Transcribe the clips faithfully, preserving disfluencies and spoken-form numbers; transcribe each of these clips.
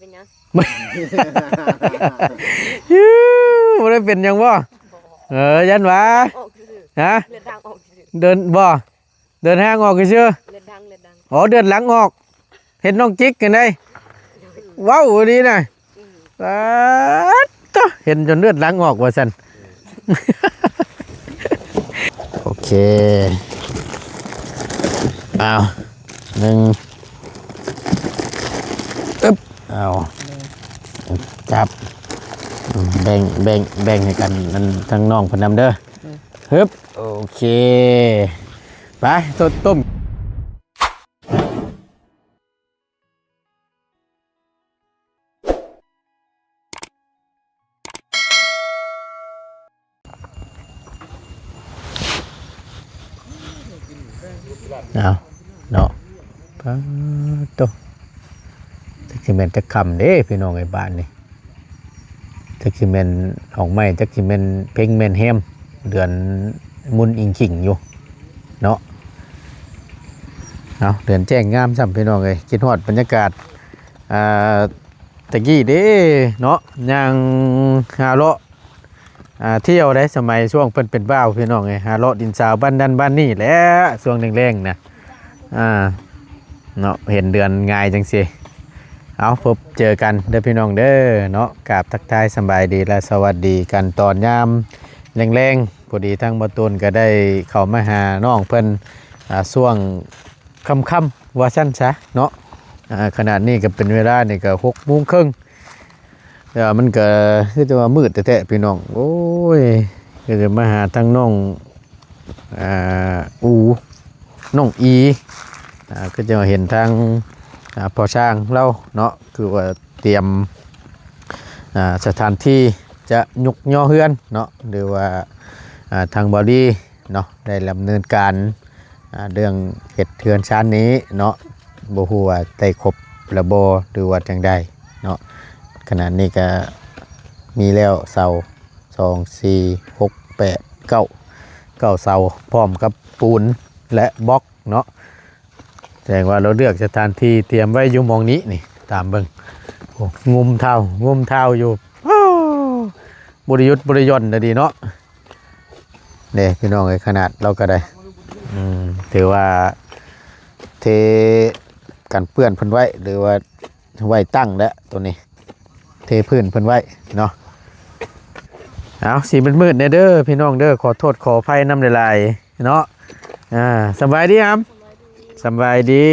เป็นหยัง บ่ได้เป็นหยังบ่ บ่ เออ ย่านหว่า ออกซื่อๆ ฮะ เลือดดังออกซื่อๆ เดินบ่ เดินหางออกซื่อ เลือดดัง เลือดดัง อ๋อ เลือดหลังออก เห็นน้องจิกกันได้ เว้าดีนะ อืม ป๊าดโต เห็นจนเลือดหลังออกว่าซั่น โอเค เอา หนึ่ง อึ๊บ เอา จับ อืม แบ่ง แบ่ง แบ่งให้กัน นั่น ทั้งน้องเพิ่นนำเด้อ อืม ฮึบ โอเค ไป ต้ม ต้ม เอาเนาะ ป๊าดโต จักสิแม่นจักค่ำเด้ พี่น้องเอ้ย บ้านนี่ จักสิแม่นออกไม้ จักสิแม่นเพ็งแม่นแฮม เดือนมุนอิงขิงอยู่ เนาะ เอา เดือนแจ้งงามซ้ำ พี่น้องเอ้ย คิดฮอดบรรยากาศ อ่า ตะกี้เด้เนาะ ย่างหาเลาะ อ่า เที่ยวได้ สมัยช่วงเพิ่นเป็นบ่าว พี่น้องเอ้ย หาเลาะดินสาวบ้านนั่นบ้านนี่แหละ ช่วงแลงๆ นะ อ่า เนาะ เห็นเดือนง่ายจังซี่ เอา พบเจอกันเด้อพี่น้องเด้อเนาะ กราบทักทายสำบายดีและสวัสดีกันตอนยามแลงๆ พอดีทางบ่าวตูนก็ได้เข้ามาหาน้องเพิ่น อ่า ช่วงค่ำๆ ว่าซั่นซะเนาะ อ่า ขนาดนี้ก็เป็นเวลานี่ก็หกโมงครึ่ง แต่ว่ามันก็คือจะว่ามืดแท้ๆ พี่น้อง โอ้ย ก็จะมาหาทางน้อง อ่า อู น้องอี อ่า ก็จะเห็นทาง อ่า พ่อช่างเราเนาะ คือว่าเตรียม อ่า สถานที่จะยกยอเฮือนเนาะ หรือว่า อ่า ทางบ่าวลีเนาะ ได้ดำเนินการ อ่า เรื่องเฮ็ดเฮือนซานนี้เนาะ บ่ฮู้ว่าได้ครบแล้วบ่ หรือว่าจั่งใดเนาะ ขนาดนี้ก็มีแล้วเสา สอง สี่ หก แปด เก้า เก้าเสา พร้อมกับปูนและบล็อกเนาะ แสดงว่าเราเลือกสถานที่เตรียมไว้อยู่หม่องนี้นี่ ตามเบิ่ง โอ้ งุมเท้า งุมเท้าอยู่ อ้าว บ่ได้หยุดบ่ได้หย่อนเลยดีเนาะ เด้พี่น้องเอ้ย ขนาดเราก็ได้ อืม ถือว่าเทกันเปื้อนเพิ่นไว้ หรือว่าไว้ตั้งแล้วตัวนี้ เทพื้นเพิ่นไว้เนาะ เอา สิมืดๆ แน่เด้อพี่น้องเด้อ ขอโทษขออภัยนำหลายๆ เนาะ อ่า สำบายดีครับ สำบายดี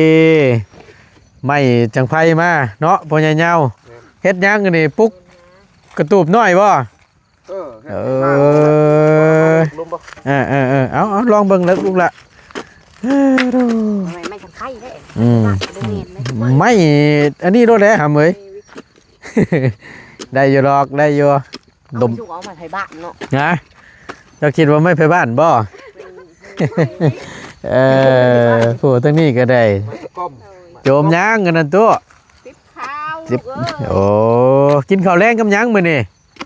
ไม้จั่งไผมาเนาะ พ่อใหญ่ยาว เฮ็ดหยังอันนี้ ปลุกกระตูบน้อยบ่ เออ เออ ลมบ่ เออ เออ เออ เอา เอา ลองเบิ่งเด้อลูกละ เออ ดู ไม่ ไม่จั่งไผเด้ อืม บ่แม่นเลย ไม้อันนี้โลดแหละหำเอ้ย ได้อยู่ดอก ได้อยู่ เอา ดม ไปสุกเอามาไผบ้านเนาะ นะ เจ้าคิดว่าไม้ไผบ้านบ่ เออ ผู้ทางนี้ก็ได้ ไม้กระก้อม โจมหยังกันนั่นตัว ติบข้าว ติบ ลูกเอ้ย โอ้ กินข้าวแลงกับหยังมื้อนี้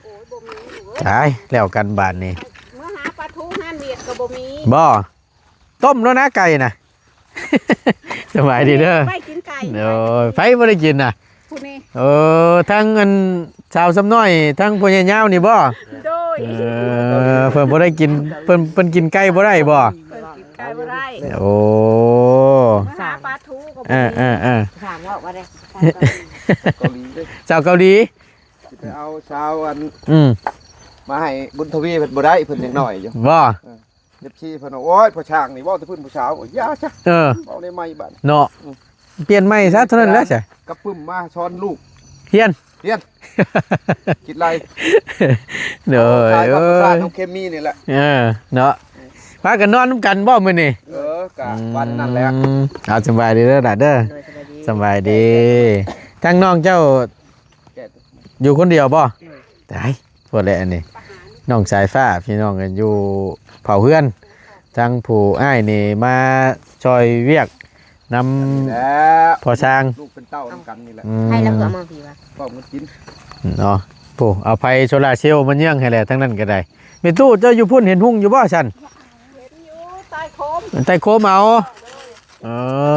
โอ้ย บ่มีลูกเอ้ย ตายแล้วกันบาดนี้ เมื่อหาปลาทูห้านเวียดก็บ่มี บ่ ต้มแล้วนะไก่น่ะ สบายดีเด้อ ไปกินไก่ โอ้ย ไผบ่ได้กินน่ะ ผู้นี้ เออ ทั้งอันสาวซ้ำน้อย ทั้งพ่อใหญ่ยาวนี่บ่ โดย เออ เพิ่นบ่ได้กิน เพิ่น เพิ่นกินไก่บ่ได้บ่ เพิ่นกินไก่บ่ได้ โอ้ มาหาปลาทูก็บ่มี เออ เออ เออ ถามว่าว่าได้ เกาหลีเด้อ สาวเกาหลี สิไปเอาสาวอัน อืม มาให้บุญทวีเพิ่นบ่ได้ เพิ่นยังน้อยอยู่ บ่ เออ เอฟซี เพิ่นว่า โอ้ย พ่อช่างนี่เว้าแต่เพิ่นผู้สาว อย่าซะ เออ เว้าได้ใหม่บัด เนาะ อืม เปลี่ยนใหม่ซะเท่านั้นแหละจ้ะ กระปึ้มมาสอนลูก เฮียน เฮียน คิดไร โดย เอาขายธรรมชาติ เออ น้องเคมีนี่แหละ เออ เนาะ พากันนอนนำกันบ่มื้อนี้ เออ กะ อืม วันนั้นแหละ เอาสบายดีเด้อล่ะเด้อ โดย สบายดี สบายดี ทางน้องเจ้า แก่ อยู่คนเดียวบ่ อืม ตาย พวกแหละอันนี้ น้องสายฟ้า พี่น้องกันอยู่เผาเฮือน ทั้งผู้อ้ายนี่มาช่วยเวียกนำ นี่แหละ พ่อช่าง ลูกเป็นเต้านำกันนี่แหละ อืม ให้แล้วก็เอามาพี่วะ ก็เอามากิน เนาะ ผู้เอาไฟโซลาร์เซลล์มาเยื่องให้แหละ ทั้งนั้นก็ได้ แม่ตู้ เจ้าอยู่พุ่นเห็นหุงอยู่บ่ซั่น เห็นอยู่ ใต้โคม ใต้โคมเอา เอ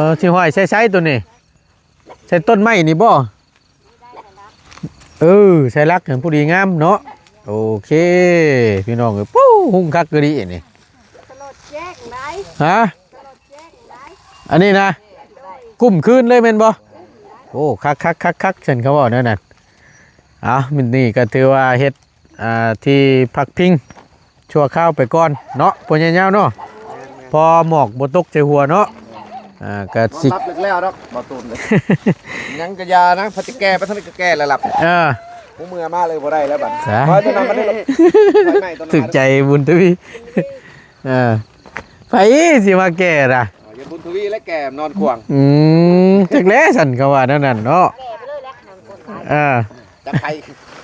อ สิห้อยใส่ไสตัวนี้ ใส่ต้นไม้นี่บ่ เออ ใส่ลักกันผู้ดีงามเนาะ โอเค พี่น้องเอ้ย ปู้ หุงคักกะดีนี่ ตลอดแจ้งไหน ฮะ ตลอดแจ้งไหน อันนี้นะ กุ้มคืนเลยแม่นบ่ โอ้ คักคักคักคักฉันเขาบอกแนวนั้น เอามื้อนี้ก็ถือว่าเฮ็ด อ่า ที่พักพิงชั่วคราวไปก่อนเนาะ พ่อใหญ่ยาวเนาะ พอหมอกบ่ตกใส่หัวเนาะ อ่า ก็สิ รับลึกแล้วเนาะ บ่ตูนเลย ยังกะยานะ พัดจะแก้ พัดจะแก้แล้วหลับ เออ ผู้เมือมาเลยบ่ได้แล้วบัด สา เพราะตอนนั้นมันได้ ไฟไหม้ตอนนั้น ถึกใจบุญทวี เออ ไผสิมาแก้ล่ะ อ๋อ อย่าบุญทวีและแก้นอนขวาง อืม จักแลสันเขาว่าแนวนั้นเนาะ เออ จักไผ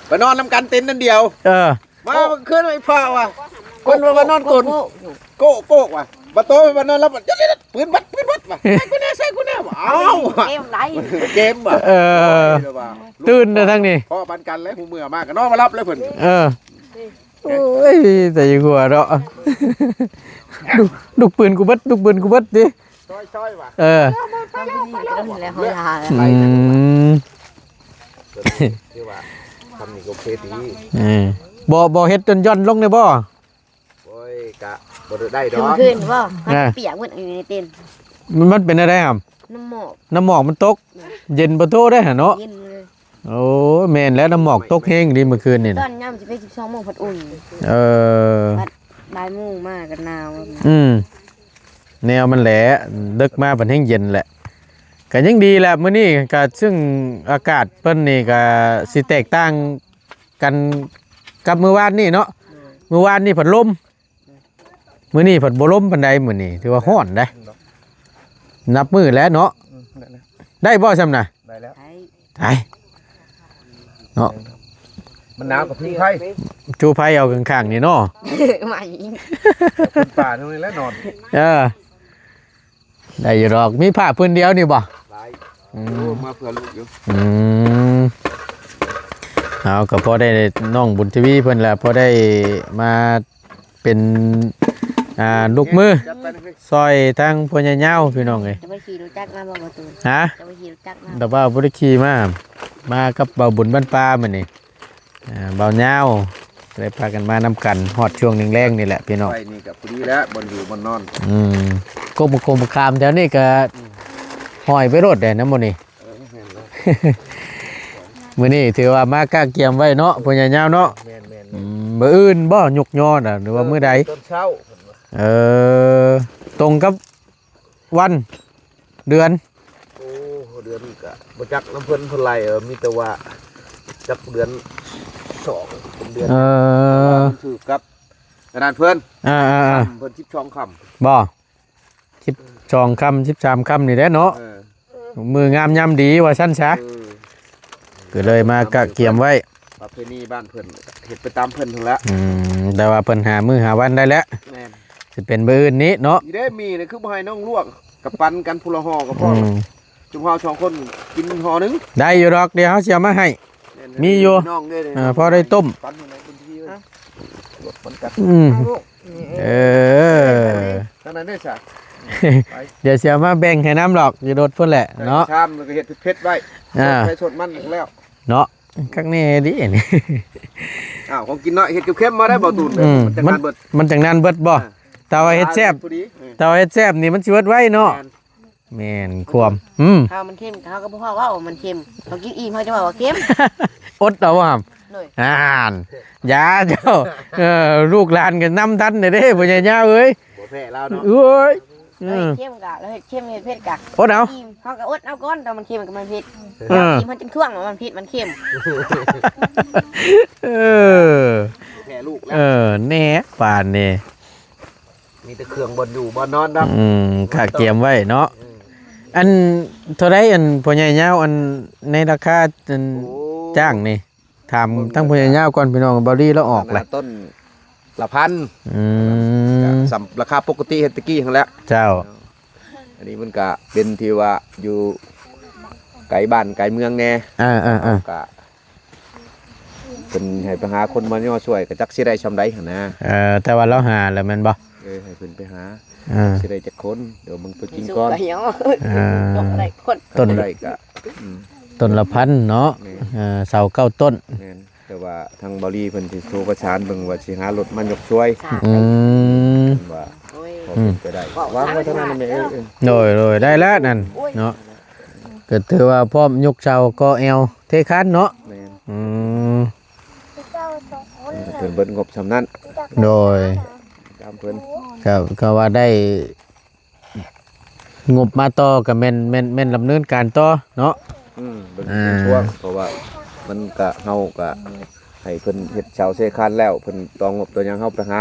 ไปนอนนำกันเต็นท์นั่นเดียว เออ มาเมื่อคืนไอ้พ่อว่ะ คนว่ามานอนกลน โก้โก้ว่ะ บ่โตว่ามานอนหลับ ปืนวัด ปืนวัดว่ะ ใส่กูแน่ ใส่กูแน่ว่ะ เอ้า เกมไร เกมว่ะ เออ เดี๋ยวว่ะ ตื่นเลยทั้งนี้ พ่อปันกันแล้ว ผู้เมือมาก็นอนมาหลับเลยเพิ่น เออ โอ้ย แต่อย่าหัวเราะ ลูก ลูกปืนกูเบิด ลูกปืนกูเบิดติ ซอยๆว่ะ เออ ทำที่นี่ก็ต้องแล้วเฮาลา อืม คือว่าทำนี่ก็โอเคดี เออ บ่ บ่เฮ็ดจนย่อนลงเลยบ่ โอ้ย กะบ่ได้ดอก เมื่อคืนบ่ อ่า เปียกหมดอยู่ในเต็นท์ มัน มันเป็นอะไรครับ น้ำหมอก น้ำหมอกมันตก เย็นบ่โทได้หั่นเนาะ เย็นเลย โอ้ แม่นแล้ว น้ำหมอกตกแฮงดีเมื่อคืนนี่ ต นะ อนยามสิไปสิบสองโมงพัดอุ่น เออ พัดบ่ายโมงมาก็หนาว อืม แนวมันแหละ ดึกมาพัดแฮงเย็นแหละ ก็ยังดีแหละมื้อนี้ก็ซึ่งอากาศเพิ่นนี่ก็สิแตกต่างกันกับมื้อวานนี่เนาะ มื้อวานนี่พัดลม มื้อนี้พัดบ่ลมปานใดมื้อนี้ ถือว่าร้อนเด้ นับมื้อแล้วเนาะ อืม ได้แล้ว ได้บ่ซ่ำนะ ได้แล้ว ไอ้ ไอ้ เนาะ มันหนาวกับพิงไฟ จูไฟเอาข้างๆนี่เนาะ มาอีก คนป่าตรงนี้แล้วนอน เออ ได้อยู่ดอก มีผ้าผืนเดียวนี่บ่ หลาย อืม โอ้ มาเพื่อลูกอยู่ อืม เอาก็พอได้น้องบุญทวีเพิ่นละ พอได้มาเป็น อ่า ลูกมือ จัดไปนะพี่ ซอยทางพ่อใหญ่ยาวพี่น้องเอ้ย จะไปขี่รถจักรมาบ่ บ่ตูน ฮะ จะไปขี่รถจักรมา แต่ว่าบ่ได้ขี่มา มากับเบาบุญบ้านป่ามื้อนี้ อ่า เบายาว ได้พากันมานำกัน ฮอดช่วงแลงๆนี่แหละพี่น้อง ไปนี่ก็พอดีแล้ว บ่อนอยู่บ่อนนอน อืม กกมะขามแถวนี้ก็ อืม ห้อยไปโลดแหละนะมื้อนี้ เออ แม่นแล้ว มื้อนี้ถือว่ามากะเกียมไว้เนาะ พ่อใหญ่ยาวเนาะ แม่นๆๆ อืม มื้ออื่นบ่ยกยอน่ะ หรือว่ามื้อใด ตอนเช้า เออ ตรงกับวัน เดือน โอ้ เดือนนี้ก็บ่จักนำเพิ่นเท่าไหร่ เออ มีแต่ว่าจักเดือนสองเป็นเดือน เออ มันถือกับขนาดเพิ่น อ่าๆๆ ค่ำเพิ่นสิบสองค่ำ บ่ สิบสองค่ำ สิบสามค่ำนี่แหละเนาะ เออ มื้องามยามดีว่าซั่นซะ เออ ก็เลยมากะเกียมไว้ ประเพณีบ้านเพิ่น เฮ็ดไปตามเพิ่นนั่นแหละ อืม แต่ว่าเพิ่นหามื้อหาวันได้แล้ว แม่น สิเป็นมื้ออื่นนี้เนาะ อีเด้มีนี่คือบ่ให้น้องลวก กับปันกันผู้ละห่อก็พอ อืม จุ่มเฮาสองคนกินห่อหนึ่ง ได้อยู่ดอก เดี๋ยวเฮาสิเอามาให้ แม่น มีอยู่ น้องเด้ เออ พอได้ต้ม ปันอยู่ในพื้นที่เว้ย ฮะ รถมันกัด อืม เอาลูก เออ ทางนั้นเด้อจ้ะ ไป เดี๋ยวสิเอามาแบ่งให้นำดอก อยู่รถพุ่นแหละเนาะ ชามแล้วก็เฮ็ดเผ็ดๆไว้ อ่า ใส่สดมันแล้ว เนาะ คักแน่ดิ อ้าว ของกินเนาะ เฮ็ดเค็มๆมาได้บ่ตูน อืม มันจังนั้นเบิด มัน มันจังนั้นเบิดบ่ อ่า แต่ว่าเฮ็ดแซ่บ พอดี เออ แต่ว่าเฮ็ดแซ่บนี่มันสิเบิดไวเนาะ แม่น แม่น ความ อืม ถ้ามันเค็ม เขาก็บ่ว่าว่ามันเค็ม เขากินอิ่ม เขาจะว่าว่าเค็ม อดเอาบ่ครับ โดย อ่าน อย่าเจ้า เออ ลูกหลานก็นำทันเด้ พ่อใหญ่ยาวเอ้ย บ่แพ้ลาวเนาะ เอ้ย เออ เฮ้ย เค็มกะ แล้วเฮ็ดเค็มเฮ็ดเผ็ดกะ อดเอา อิ่ม เขาก็อดเอาก่อน แต่มันเค็มกับมันเผ็ด เออ อิ่มเขาจึงท่วงว่ามันเผ็ดมันเค็ม เออ แพ้ลูกแล้ว เออ แน่ ปานนี่ มีแต่เครื่องบ่อนอยู่บ่อนนอนเนาะ อืม กะเกียมไว้เนาะ อืม อันเท่าใดอันพ่อใหญ่ยาว อันในราคาอัน โอ้ จ้างนี่ ถามทั้งพ่อใหญ่ยาวก่อนพี่น้อง เบาดีแล้วออกแหละ ต้นละพัน อืม สำ ราคาปกติเฮ็ดตะกี้หั่นแหละ เจ้า อันนี้มันก็เป็นที่ว่าอยู่ไกลบ้านไกลเมืองแน่ อ่าๆๆ ก็ เพิ่นให้ไปหาคนมาย่อช่วยก็จักสิได้ส่ำใดหั่นนะ เออ แต่ว่าเราหาแล้วแม่นบ่ เออ ให้เพิ่นไปหา เออ สิได้จักคน เดี๋ยวมึงไปกินก่อน สู้ไปเนาะ เออ ต้องได้คน ต้น ได้ก็ อืม ต้นละพันเนาะ แม่น เอ่อ เสาเก้าต้น แม่น แต่ว่าทางบ่าวลีเพิ่นสิโทรประสานเบิ่งว่าสิหารถมายกช่วย อืม เพิ่นว่า โอ้ย พอเป็นไปได้ วางไว้เท่านั้นแหละแม่ เออ เออ โดย โดย ได้แล้วนั่น โอ้ย เนาะ ก็ถือว่าพร้อมยกเสาก่อแอวเทคานเนาะ แม่น อืม เพิ่นเบิดงบส่ำนั้น โดย ตามเพิ่น ก็ ก็ว่าได้ งบมาต่อก็แม่น แม่น แม่นดำเนินการต่อเนาะ อืม เบิ่ง อ่า เป็นช่วง เพราะว่ามันก็ เฮาก็ให้เพิ่นเฮ็ดเสาเทคานแล้ว เพิ่นต่องบต่อหยัง เฮาไปหา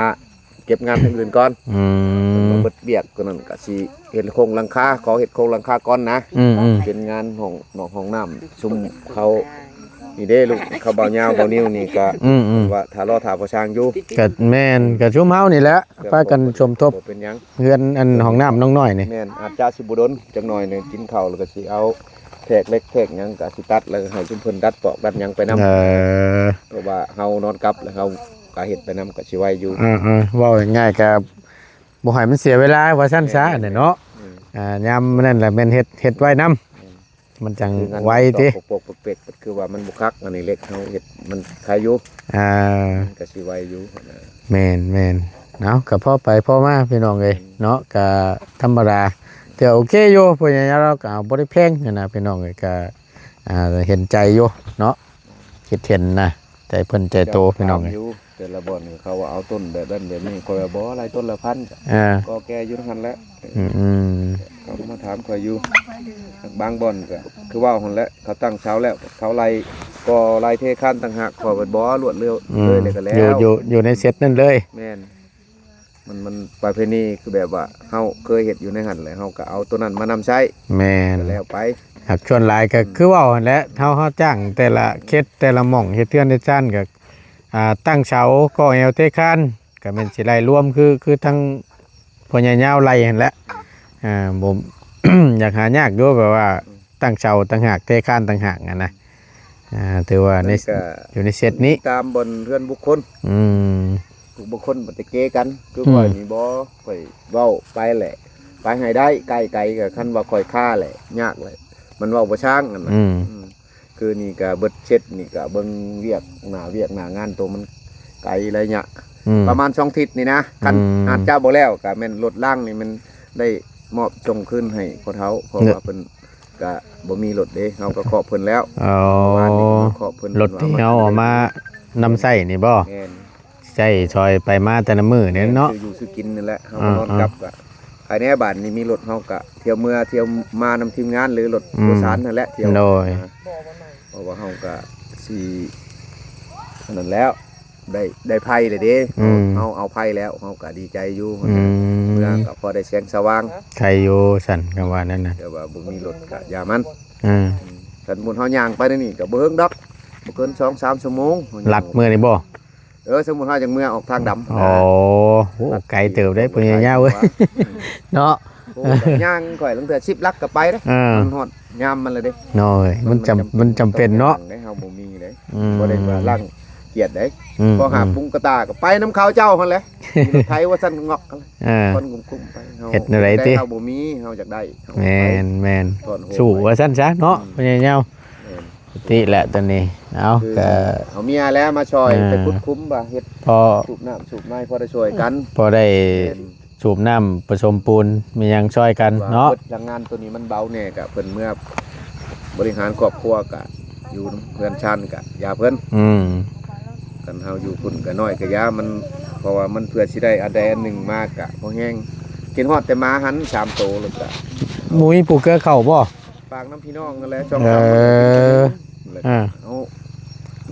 เก็บงานทางอื่นก่อน อืม เพิ่นมาเบิดเวียกตัวนั้นก็สิเฮ็ดโครงหลังคา ขอเฮ็ดโครงหลังคาก่อนนะ อืม อืม เป็นงานห้องนอกห้องน้ำ ซุมเขา นี่เด้ลูก เขาบ่าวยาวบ่าวนิวนี่ก็ อืม อืม ว่าถ้ารอถ้าพอช่างอยู่ ก็แม่น ก็ซุมเฮานี่แหละ พากันสมทบ บ่เป็นหยัง เฮือนอันห้องน้ำน้องน้อยนี่ แม่น อาจจะสิบ่ดนจักหน่อยหนึ่ง กินข้าวแล้วก็สิเอาแทรกเหล็กแทรกหยังก็สิตัด แล้วก็ให้ชุมเพิ่นดัดปอกดัดหยังไปนำ เออ เพราะว่าเฮานอนกลับแล้วเฮาก็เฮ็ดไปนำก็สิไวอยู่ เออ เออ เว้าง่ายๆก็บ่ให้มันเสียเวลาว่าซั่นซะ แม่น เนี่ยเนาะ อืม อ่า ยามนั้นแหละแม่นเฮ็ด เฮ็ดไว้นำ แม่น มันจัง คืองาน ไวติ ตอกปกๆเปกๆ คือว่ามันบ่คัก อันนี้เหล็กเฮาเฮ็ดมันคายอยู่ อ่า มันก็สิไวอยู่นะ แม่น แม่น เนาะ ก็พอไปพอมาพี่น้องเอ้ย อืม เนาะ ก็ธรรมดา แต่โอเคอยู่ พ่อใหญ่เราก็เอาบ่ได้แพงหั้นนะพี่น้องเอ้ย ก็ อ่า เห็นใจอยู่เนาะ คิดเห็นนะ ใจเพิ่นใจโตพี่น้องเอ้ย เจ้าถามอยู่ แต่ละบ่อนนี่เขาว่าเอาต้นแบบนั้นแบบนี้ ข้อยว่าบ่ หลายต้นละพัน อ่า ก็แก่อยู่หั่นแหละ อืม อืม เขาก็มาถามข้อยอยู่ บางบ่อนก็คือเว้าหั่นแหละ เขาตั้งเสาแล้ว เขาไล่ก่อไล่เทคานต่างหาก ข้อยว่าบ่ ลวดเร็ว อืม เลยเลยก็แล้ว อยู่ อยู่ อยู่ในเซตนั่นเลย แม่น มัน มันประเพณีคือแบบว่าเฮาเคยเฮ็ดอยู่ในหั่นแหละ เฮาก็เอาตัวนั้นมานำใช้ แม่น ก็แล้วไป ครับ ส่วนหลายก็ อืม คือเว้าหั่นแหละ เฮา เฮาจ้างแต่ละเขตแต่ละหม่องเฮ็ดเฮือนเฮ็ดซานก็ อ่า ตั้งเสาก่อแอวเทคาน ก็แม่นสิไล่รวมคือ คือทั้งพ่อใหญ่ยาวไล่หั่นแหละ อ่า บ่ อยากหายากอยู่ แบบว่าตั้งเสาต่างหาก เทคานต่างหากหั้นนะ อ่า ถือว่าใน มันก็ อยู่ในเซตนี้ ตามบ่อนเฮือนบุคคล อืม ผู้บางคนมันจะเกกัน คือ อืม ข้อยนี่บ่ ข้อยเว้าไปแหละ ไปให้ได้ ไกลๆก็คันว่าข้อยคาแหละ ยากแหละ มันเว้าบ่ช่างหั่นน่ะ อืม อืม คือนี่ก็เบิดเซตนี่ก็เบิ่งเวียกหน้าเวียกหน้างานตัวมันไกลระยะ อืม ประมาณสองอาทิตย์นี่นะ คัน อืม อาจจะบ่แล้วก็แม่นรถรางนี่มันได้มอบส่งคืนให้พ่อเฒ่า เพราะ เนอะ ว่าเพิ่นก็บ่มีรถเด้ เฮาก็ขอบเพิ่นแล้ว อ๋อ เมื่อวานนี้ก็ขอบเพิ่น รถที่เฮาเอามานำใช้นี่บ่ แม่น ใช้ซอยไปมาแต่ละมื้อเนี่ยเนาะ แม่น ซื้ออยู่ซื้อกินนั่นแหละ เฮาก็นอน อ่า กลับก็ ภายในบ้านนี่มีรถเฮาก็เที่ยวเมือเที่ยวมานำทีมงาน หรือรถ อืม โดยสารนั่นแหละ เที่ยว โดย เพราะว่าเฮาก็สิอันนั้นแล้ว ได้ ได้ไฟเลยเด้ อืม เฮาเอาไฟแล้ว เฮาก็ดีใจอยู่ อืม เมือก็พอได้แสงสว่าง ใครอยู่สั่นก็ว่านั่นน่ะ แต่ว่าบ่มีรถก็อย่ามัน อืม อืม คันสมมุติเฮาย่างไปนี่ก็บ่เฮิงดอก บ่เกินสองสามชั่วโมง ลัดมื้อนี่บ่ เออ สมมุติเฮาจังเมือออกทางดำ อ๋อ โอ้ ไกลเติบได้ พ่อใหญ่ยาวเอ้ย เนาะ โอ้ ย่างข้อยตั้งแต่สิบลักก็ไปเด้ เออ มันฮอดยามมันเลยเด้ น้อย มันจำ มันจำเป็นเนาะ เฮาบ่มีเลย อืม บ่ได้ว่ารังเกียจเด้ อืม พอหา อืม ปุงกระตาก็ไปนำเขาเจ้าหั่นแหละ ขี่รถไถว่าซั่นงอกหั่นแหละ เออ คนกุ้มๆไป เฮา เฮ็ดแนวใดติ เฮาบ่มี เฮาอยากได้ เฮาไป แม่น แม่น สู้ว่าซั่นซะเนาะ อืม พ่อใหญ่ยาว แม่น ปกติแหละตอนนี้ เอา คือ ก็ เอาเมียแล้วมาช่อย เออ ไปขุดคุ้มบ่า เฮ็ด พอ สูบน้ำสูบไม้ พอได้ช่วยกัน พอได้ แม่น สูบน้ำผสมปูน มีหยังช่อยกันเนาะ ว่าเบิดพลังงานตัวนี้มันเบาแน่ ก็เพิ่นเมือบริหารครอบครัว ก็อยู่เฮือนชาน ก็อย่าเพิ่น อืม คันเฮาอยู่พุ่นก็น้อยก็อย่ามัน เพราะว่ามันเพื่อสิได้อันใดอันหนึ่งมาก็พอแฮง คิดฮอดแต่หมาหันสามโตแล้วก็ บ่มีผู้เกี่ยวข้าวบ่ ฝากนำพี่น้องนั่นแหละ ช่อง เออ สาม อ่า เอา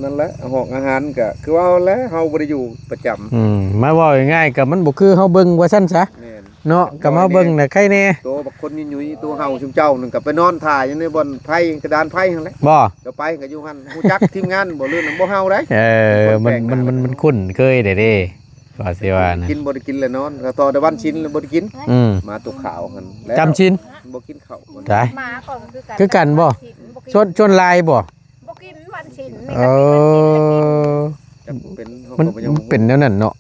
นั่นแหละ หอกอาหารก็คือว่าแหละ เฮาบ่ได้อยู่ประจำ อืม มาเว้าง่ายๆ ก็มันบ่คือเฮาเบิ่งว่าซั่นซะ แม่น เนาะ ก็มาเบิ่งน่ะใครแน่ ตัวบักคนหยุ่ยๆ ตัวเห่าซุมเจ้านั่นก็ไปนอนถ่าอยู่ในบ่อนไผ่ กระดานไผ่หั่นแหละ บ่ ก็ไปก็อยู่หั่น ฮู้จักทีมงานบ่ ลืมบ่เห่าได้ เออ มัน มัน มัน มันคุ้นเคยเด้เด้ ว่าสิว่านะ กินบ่ได้กินแล้วนอน ก็ต่อแต่วันศีลแล้วบ่ได้กิน อืม มาตุกขาวหั่น แล้ว จำศีล บ่กินข้าว ตาย หมาก็คือกัน คือกันบ่ บ่กิน ชวน ชวนลายบ่ บ่กินวันศีล เออ จักเป็น มัน มันเป็นแนวนั้นเนาะ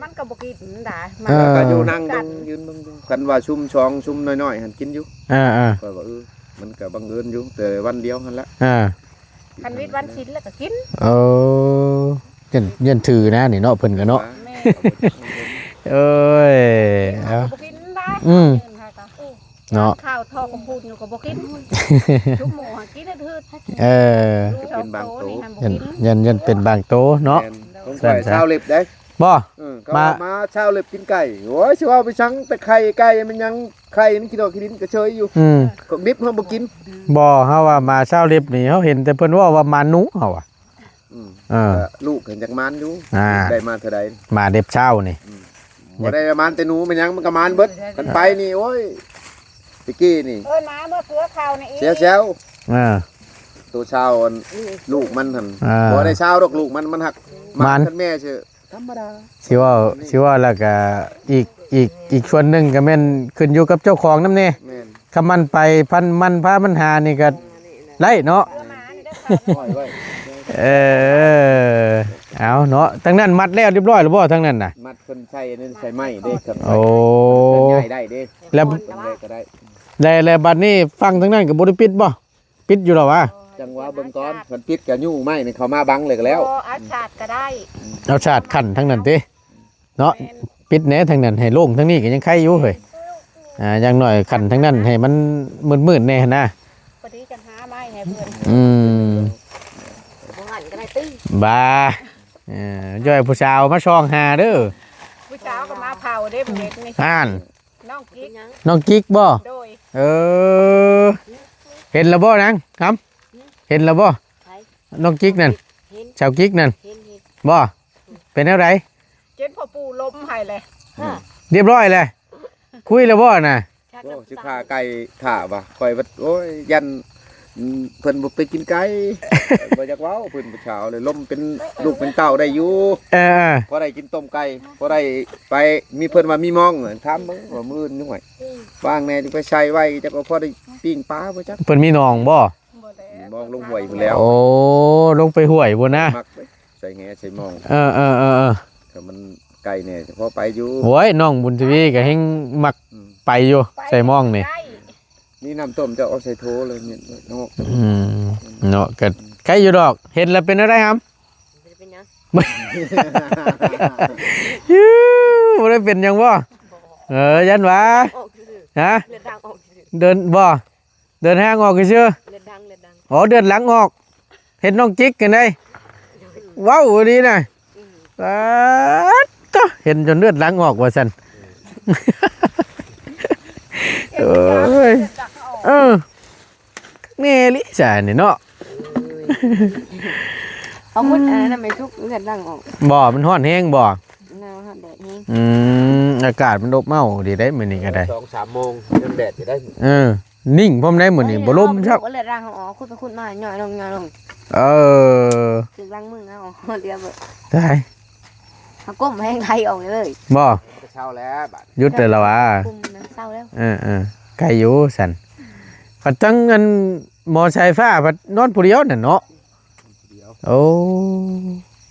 มันก็บ่กินได้ เออ มันก็อยู่นั่งเบิ่ง ยืนเบิ่งอยู่ คันว่าซุมสองซุมน้อยๆ หั่นกินอยู่ อ่าๆ ข้อยว่า เออ มันก็บังเอิญอยู่แต่วันเดียวหั่นละ อ่า คันวิทย์วันศิลแล้วก็กิน เออยันยันถือนะนี่เนาะเพิ่นก็เนาะ แม่ เอ้ยเอา บ่กินได้ อืม ค่ะก็ เนาะ ข้าวทอดกับพูดอยู่ก็บ่กินทุกหมู่หากินได้ทืด เออ ลูกสองโตนี่หันบ่ ยัน กิน ยันยันเป็นบางโตเนาะ แม่นของข่อยเช้าเล็บได้ บ่ เออเขาว่ามาเช้าเล็บกินไก่โอ้ยสิว่าไปสั่งแต่ไข่ไก่มันยังไข่มันกินดอกกินดินก็เชยอยู่ อืม ของดิบเฮาบ่กิน บ่เฮาว่ามาเช้าเล็บนี่เฮาเห็นแต่เพิ่นเว้าว่ามาหนูเฮาว่า อืม เออ ก็ลูกเห็นจักมันอยู่ อ่า ได้มาเท่าใด มาเล็บเช้านี่ บ่ได้มันแต่หนูมันยังมันก็มันเบิดกันไปนี่โอ้ยตะกี้นี่ เออมาเมื่อเกลือข้าวนี่อีก เสียแซว อ่า ตัวเช้าอันลูกมันหั่น อ่า บ่ได้เช้าดอกลูกมันมันหัก มัน คันแม่ซื่อธรรมดา สิว่าสิว่าแล้วก็อีกอีกอีกส่วนหนึ่งก็แม่นขึ้นอยู่กับเจ้าของนำแน่ แม่น คันมันไปพันมันพามันหานี่ก็ได้เนาะ ปล่อยไว้ เออเอาเนาะทั้งนั้นมัดแล้วเรียบร้อยแล้วบ่ทั้งนั้นน่ะ มัดเพิ่นใส่นั่นใส่ไม้เด้ครับ โอ้ ใหญ่ได้เด้ แล้ว เพิ่นเลยก็ได้ แล้วแล้วบัดนี้ฟังทั้งนั้นก็บ่ได้ปิดบ่ปิดอยู่แล้ววะ จังหวะเบิ่งก่อนมันปิดกับยู้ไม้นี่เขามาบังเลยก็แล้ว บ่เอาสาดก็ได้ เอาสาดขันทั้งนั้นติเนาะปิดแหน่ทั้งนั้นให้โล่งทั้งนี้ก็ยังไคอยู่เฮ้ยอ่าอย่างน้อยขันทั้งนั้นให้มันมืดๆแหน่หั่นนะ พอดีจะหาไม้ให้เพื่อน อืม บ่หันก็ได้ตี้ บาเออย่อยผู้สาวมาซองหาเด้อ ผู้สาวก็มาเผาได้บ่เห็นนี่ อ่าน น้องกิก น้องกิกบ่ โดย เออ เห็นแล้วบ่นางครับเห็นแล้วบ่ ไผ น้องกิกนั่น เห็น สาวกิกนั่น เห็นเห็น บ่เป็นแนวใด เจนพ่อปู่ลมให้เลย เรียบร้อยเลยคุยแล้วบ่น่ะ ชัก โอ้ น้ำ สิ ตา ขาไก่ถ่าบ่ะข่อยว่าโอ้ยยันอืมเพิ่นบ่ไปกินไก่ บ่อยากเว้าเพิ่นผู้สาวเลยลมเป็นลูกเป็นเต้าได้อยู่ เออ พอได้กินต้มไก่พอได้ไปมีเพิ่นว่ามีมองถามมึงว่ามื้ออื่นนี่ห่วยว่างแน่จะไปใส่ไว้จักว่าพอได้ปิ้งปลาบ่จัก เพิ่นมีหนองบ่ บ่แล้ว มองลงห้วยพุ่นแล้ว โอ้ลงไปห้วยบ่นะ มักไปใส่แหใส่มอง เออเออเออเออ ถ้ามันไก่แน่พอไปอยู่ โอ้ยน้องบุญทวีก็แฮงมัก อืม ไปอยู่ใส่มองนี่ ใกล้ นี่น้ำต้มจะเอาใส่โถเลยเนี่ยนอก อืมเนาะก็ใครอยู่ดอกเห็นแล้วเป็นอะไรครับ เป็นหยัง ยูบ่ได้เป็นหยังบ่เออยันหวา ออกซื่อ ฮะ เลือดดังออกซื่อ เดินบ่เดินห้างออกซื่อ เลือดดังเลือดดัง อ๋อเดินหลังออก เห็นน้องจิกกันได้ว้าวดีนะ อืม ป๊าดก็เห็นจนเลือดหลังออกว่าซั่นเอ้ยเออแน่ลิจ้ะนี่เนาะ เอาคนอันนั้นไม่ทุกเลือดดังออก บ่มันฮ้อนแฮงบ่ หนาวฮะแดดแห้ง อืมอากาศมันอบอ้าวดีได้มื้อนี้ก็ได้ สองสามโมงยังแดดอยู่ได้ เออ นิ่งพร้อมได้มื้อนี้บ่ลมซับ เลือดดังออกคุณไปคุณมาย่อยลงย่อยลง เออ คือล้างมือเอาเดียวเบิด ได้ เอาก้มแห้งไทยออกเลย บ่ เช้าแล้วบัด หยุดเลยละวะ กลุ่มนั้นเศร้าแล้ว เออเออไกลอยู่สันพัดจังอันหมอสายฟ้าพัดนอนผู้เดียวน่ะเนาะ เดียว โอ้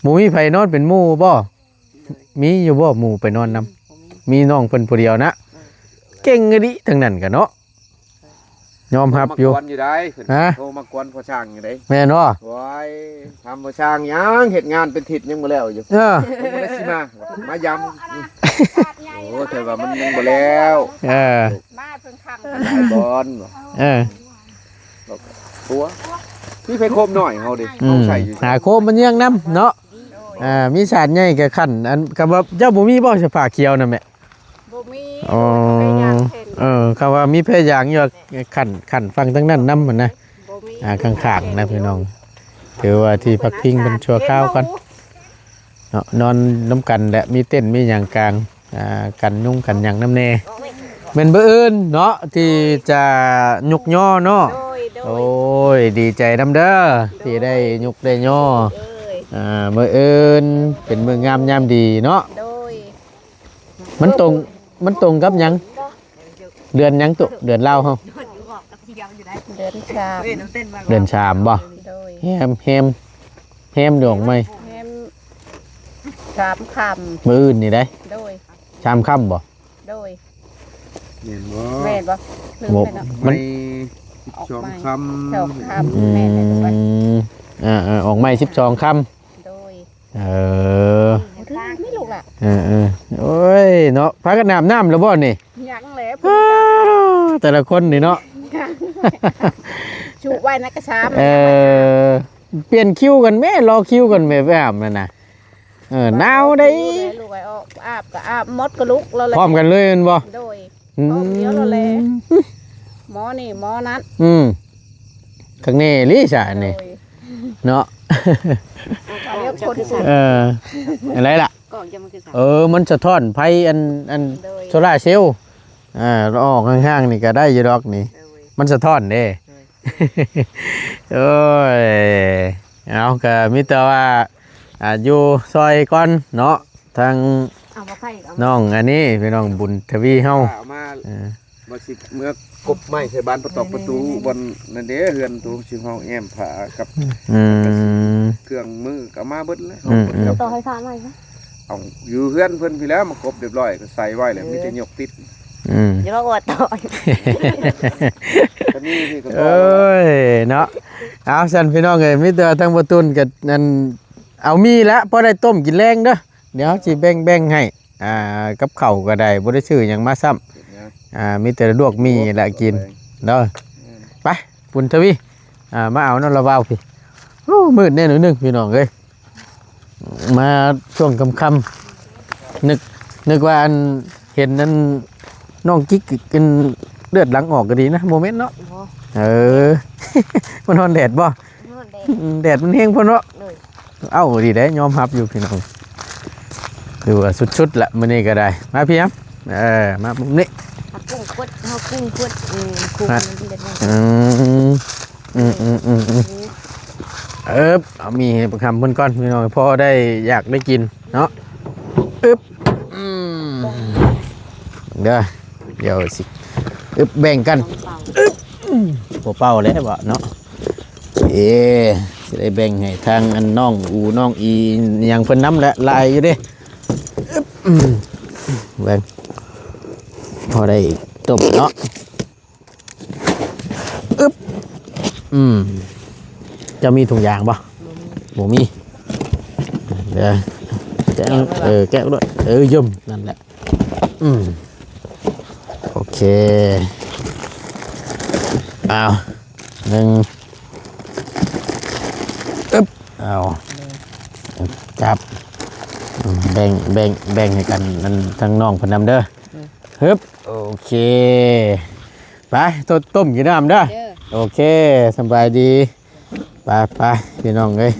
หมู่มีไผนอนเป็นหมู่บ่มีอยู่บ่หมู่ไปนอนนำ มีน้องเพิ่นผู้เดียวนะเก่งอีหลีทั้งนั้นกะเนาะยอมรับอยู่ มากวนอยู่ได้ ฮะ โทรมากวนพ่อช่างอยู่ได้ แม่นบ่ โอ้ยทำพ่อช่างยังเฮ็ดงานเป็นทิศยังบ่แล้วอยู่ เออ ยังบ่ได้สิมา มายำโอ้แต่ว่ามันยังบ่แล้ว เออ มาเพิ่งคำ หลายบอน เออ ตัวมีไผโคมหน่อยเฮาดิ อื เฮาม ใส่ หาโคมมันเยื่องนำเนาะอ่ามีสาดใหญ่กับขันอันคำว่าเจ้าบ่มีบ่สภาเขียวนั่นแหละ บ่มี อ๋อ ไปย่างเห็น เออคำว่ามีแพยางอยู่ขันขันฟังทั้งนั้นนำหั่นนะ บ่มี อ่าข้างๆนะพี่น้องถือว่าที่พักพิงเป็นชั่วคราวกันเนาะนอนน้ำกันและมีเต็นท์มีหยังกลางอ่ากันยุงกันหยังนำแน่แม่นบ่อื่นเนาะที่จะยกย่อเนาะ โดยโด โอ้ ย ยดีใจนำเด้อที่ได้ยกได้ย่อ เอ้ย อ่ามื้ออื่นเป็นมื้องามยามดีเนาะ โดย มันตรงมันตรงกับหยังเดือนหยังตุเดือนลาวเฮา เดือนสาม เดือนสามบ่ โดย แฮมแฮมแฮมดอกไม้ แฮมสามค มื้ออื่นนี่ได้ ำโดย สามค่ำบ่ โดย เห็นบ่ แม่นบ่ลืม บ่ ไปเนาะ มัน ไม่ สิบสองคำ สองคำ อืม แม่นเลยลูกเอ้ย อ่าอ่าออกใหม่สิบสองค โดย ำเออ ไม่ลูกล่ะ เออเออโอ้ยเนาะพากันอาบน้ำแล้วบ่นี่ ยังแล้ว อ้าวแต่ละคนนี่เนาะ ชุไว้นะกระชาม เออเปลี่ยนคิวกันแม่รอคิวกันแม่ไปอาบนั่นนะเออหนาวได้ ลูกไอ้ออกอาบก็อาบหมดก็ลุกแล้วแหละ พร้อมกันเลยแม่นบ่ โดย อืม พร้อมเดียวแล้วแหละ หมอนี่หมอนั้น อืมข้างในลิสานี่ โดย เนาะ เรียกคน เอออะไรล่ะ กล่องจะมันคือสาม เออ มันสะท้อนไฟอันอัน โดย โซลาร์เซลล์อ่าออกห่างๆนี่ก็ได้อยู่ดอกนี่ มันสะท้อนเด้โอ้ยเอาก็มีแต่ว่าอ่าอยู่ซอยก่อนเนาะทาง เอามาไข่เอา น้องอันนี้พี่น้องบุญทวีเฮา เอามา เออ มาสิเมื่อกบไม้ใส่บานประตอกประตูบนนั่นเด้เฮือนตูชิงห้องแอมผากับ อืม เครื่องมือก็เอามาเบิดเลย อืมอืม ต่อไฟฟ้าใหม่นะ เอาอยู่เฮือนเพิ่นพี่แล้วมากบเรียบร้อยก็ใส่ไว้แล้วมีแต่ยกติด อืม เดี๋ยวเราอวดต่อ ก็นี่พี่ก็ เอ้ยเนาะเอาสันพี่น้องเอ้ยมีแต่ทั้งประตูนกับนั่นเอามีละพอได้ต้มกินแรงเด้อเดี๋ยวสิแบ่งแบ่งให้อ่ากับข้าวก็ได้บ่ได้ซื้อหยังมาซ้ำอ่ามีแต่ลวกมีละกินเด้อไปบุญทวีอ่ามาเอาน้ำละวาวพี่โอ้มืดแน่หน่อยหนึงพี่น้องเอ้ยมาช่วงค่ำๆนึกนึกว่าอันเห็นนั่นน้องกิ๊กกินเลือดหลังออกก็ดีนะโมเมนต์เนาะ เออ มันฮ้อนแดดบ่ นอนแดง อืมแดดมันแฮงพ่นเนาะ เลย เอ้าดีได้ยอมรับอยู่พี่น้องถือว่าสุดๆละมื้อนี้ก็ได้ มาพี่ครับเออมามุมนี้ เอากุ้งขวดเอากุ้งขวดอืมกุ้ง ฮะ มันเป็นแบบนั้น อืมอืมอืมอืมอืมเอิบเอามีให้ประคำเพิ่นก่อนพี่น้องพอได้อยากได้กินเนาะอึบอืมเด้อเดี๋ยวสิอึบแบ่งกัน เป่า บ่เป่าแล้วบ่เนาะเอสิได้แบ่งให้ทางอันน้องอูน้องอีหยังเพิ่นนำแหละหลายอยู่เด้อึ๊บอืมแบ่งพอได้ต้มเนาะอึ๊บอืมจะมีถุงยางบ่บ่มีเดี๋ยวแกะเออแกะด้วยเออยมนั่นแหละ อืมโอเคเอาหนึ่งอึ๊บเอาจับอืมแบ่งแบ่งแบ่งให้กันนั่นทั้งน้องเพิ่นนำเด้อฮึบโอเคไปต้มต้มกินน้ำเด้อ เด้อ โอเคสำบายดีไปไปพี่น้องเอ้ย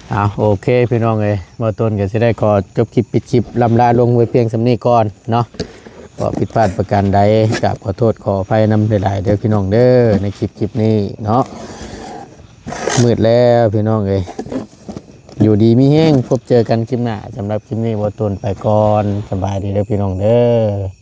เอาโอเคพี่น้องเอ้ยบ่าวต้นก็สิได้ขอจบคลิปปิดคลิปล่ำลาลงไว้เพียงส่ำนี้ก่อนเนาะบ่ผิดพลาดประการใดกราบขอโทษขออภัยนำหลายๆเด้อพี่น้องเด้อในคลิปคลิปนี้เนาะมืดแล้วพี่น้องเอ้ยอยู่ดีมีแฮงพบเจอกันคลิปหน้าสำหรับคลิปนี้บ่าวต้นไปก่อนสำบายดีเด้อพี่น้องเด้อ